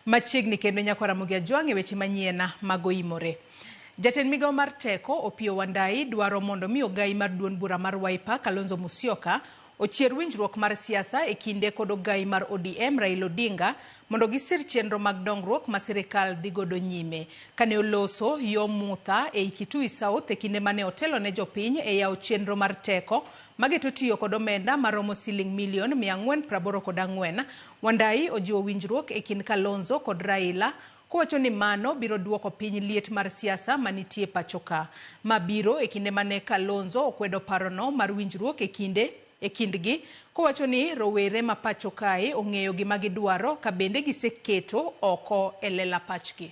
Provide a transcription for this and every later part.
Machiegni kendo nyako Ramogi Ajwang' e weche manyien mag oimore. Jatend migawo mar teko Opiyo Wandayi dwaro mondo mi ogai mar duond bura mar Wiper Kalonzo Musyoka ochier winjruok mar siasa e kinde kod ogai mar ODM Raila Odinga mondo gisir chenro mag dongruok ma sirikal dhi godo nyime. Kane oloso yo Mutha ei Kitui South e kinde mane otelo ne jopiny e yawo chenro mar teko mageto tiyo kod omenda maromo siling milion 484, Wandayi ojiwo winjruok e kind Kalonzo kod Raila kowacho ni mano biro duoko piny liet mar siasa manitie pacho ka. Ma biro e kinde mane Kalonzo okwedo parono mar winjruok e kinde e kindgi kowacho ni rowere ma pacho kae ong'eyo gima gidwaro ka bende giseketo oko e lela pachgi.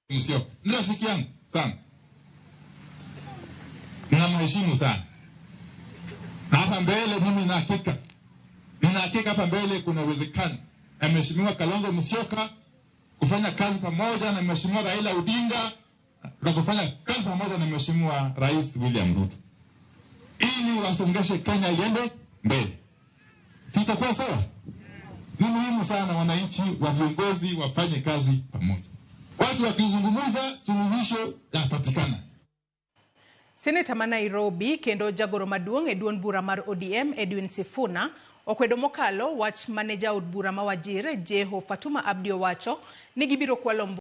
Musyoka ni rafiki yangu sana, ninamheshimu sana, na hapa mbele mimi nina hakika, nina hakika hapa mbele kuna uwezekano na Mheshimiwa Kalonzo Musyoka kufanya kazi pamoja na Mheshimiwa Raila Odinga na kufanya kazi pamoja na Mheshimiwa Rais William Ruto ili wasongeshe Kenya iende mbele. Sitakuwa sawa? Ni muhimu sana wananchi wa viongozi wafanye kazi pamoja. Watu wakizungumza, suluhisho yapatikana. Seneta ma Nairobi kendo jagoro maduong' e duond bura mar ODM Edwin Sifuna okwedo mokalo wach mane jaod bura ma Wajir Jeho Fatuma Abdi owacho ni gibiro kwalo